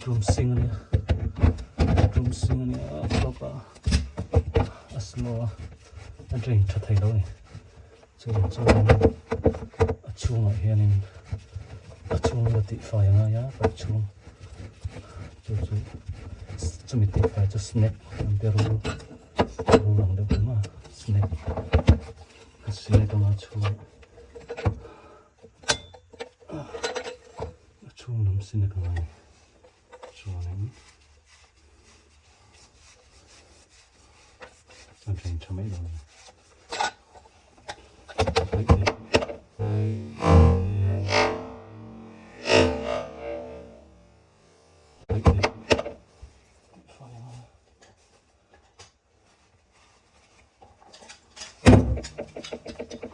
Bathroom sink a nia bathroom sink a nia a flop a a slow a a drain tha thei lo a ni chuvang chuan a chhungah hianin a chhung la tih fai a ngai a pipe chhung chu chu chumi tih fai chu snake an ti a rul rul ang deuh ang a snake snake anga chhung a chhung lam sin a ka ngai chuanin a drain tha mai lo a ni.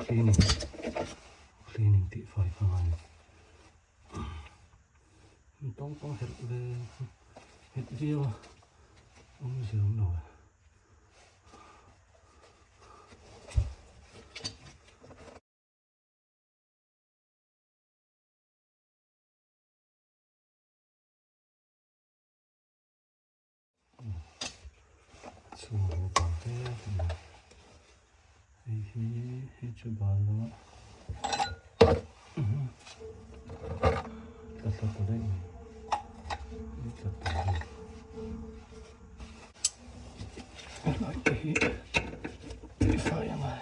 Cleaning cleaning tih fai kha ngai ni tawng pawh herh ve het viau a awmzia awm lo e. Chhung ho bang te hei hi hei chu bal lo a tla tla ta daih mai hei tla ta daih helai te hi tihfai a ngai.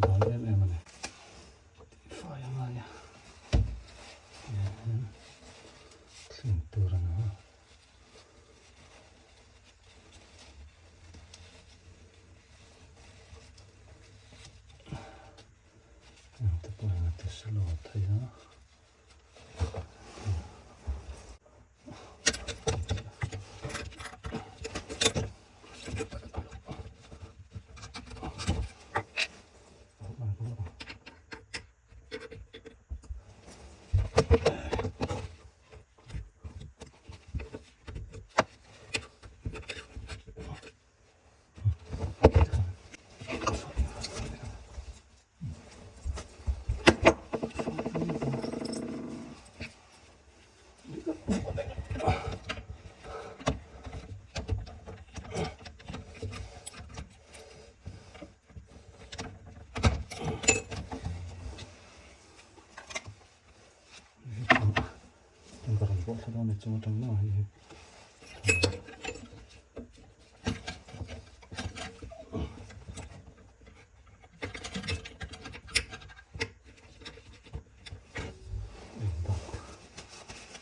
Bal em em a ni. Tihfai a ngai a. Thleng tur a ni a. Engte pawh hian a ti slow thei a. Ka rawn pawh thla dawn a ni chung atang maw hei hi.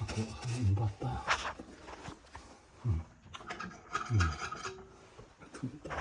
A kuah khan a inbat ta. A thum ta.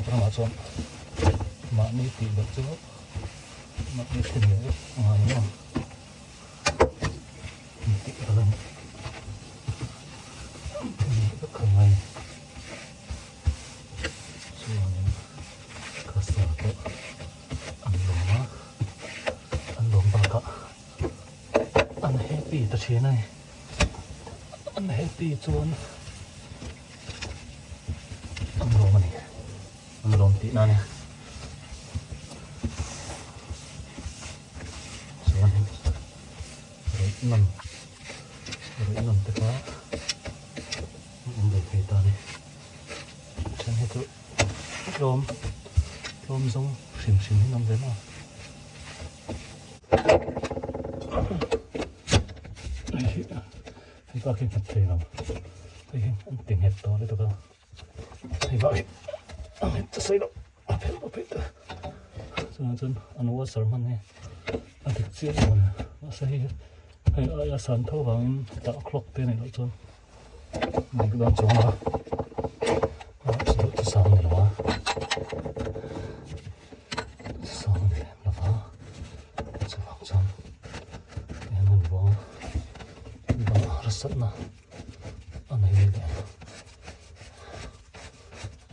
Sap ramah chuan mahni tih loh chu mahni thlen leh vek a ngai maw? Tih ka lo thlen leh vek a ngai. Chuanin customer pawh an lawm a, an lawm bakah an happy ta thin a ni. An happy chuan an lawm a ni. An lawm tihna a ni. Chuanin ruih nawn ruih nawn te kha an awm ve thei ta a ni. Then hi chu tlawm tlawm zawng hrim hrim hi an awm ve maw. Hei bak hi nghet thei lo hei hi an ti nghet tawh lutuk a hei bak hi a nghet ta sawi loh a phelh pawh phelh ta chuvang chuan an washer hman hi a dik chiah lo a ni mahse hei hei aia san tho vangin hetah clock te a nih loh chuan dik dawn chuang a chu sang a ni lo a sang a ni lem lo va chuvang chuan tihian an buang a bang harsatna a nei leh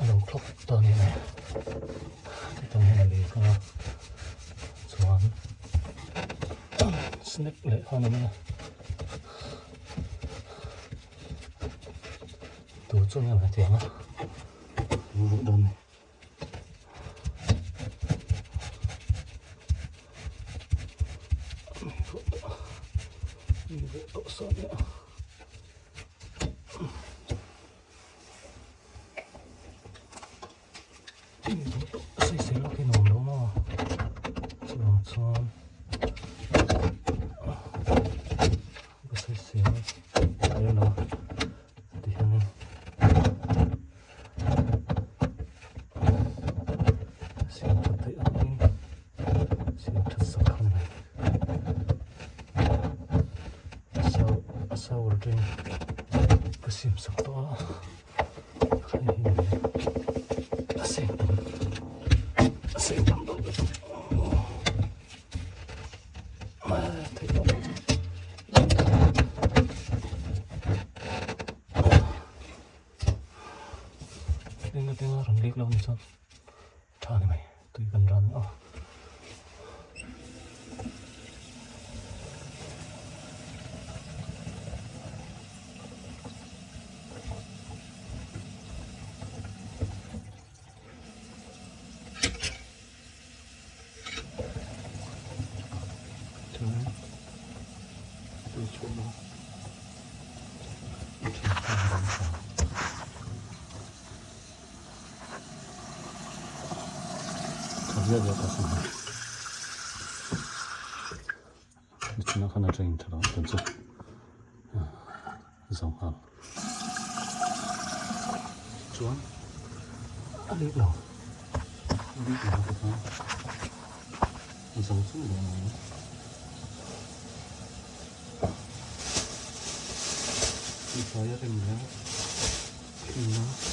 a lo thlawk ta a ni mai hetiang hian a lei kang a chuan snap leh khan a ni a. Tur chu eng emaw tiang a luh dawn ni. Sawisel lawk hi nuam lo maw chuvang chuan ka sawisel a lem lo a tihianin siam that theih angin siam that sak a ni mai a sour drink ka siam sak tawh a. Tha ni mai tui kan ran a. Nichina khan a train tha lo tan chu zo nghal chuan a leh lo a leh lo te kha a zo chu leh lo tihfai a rem leh a.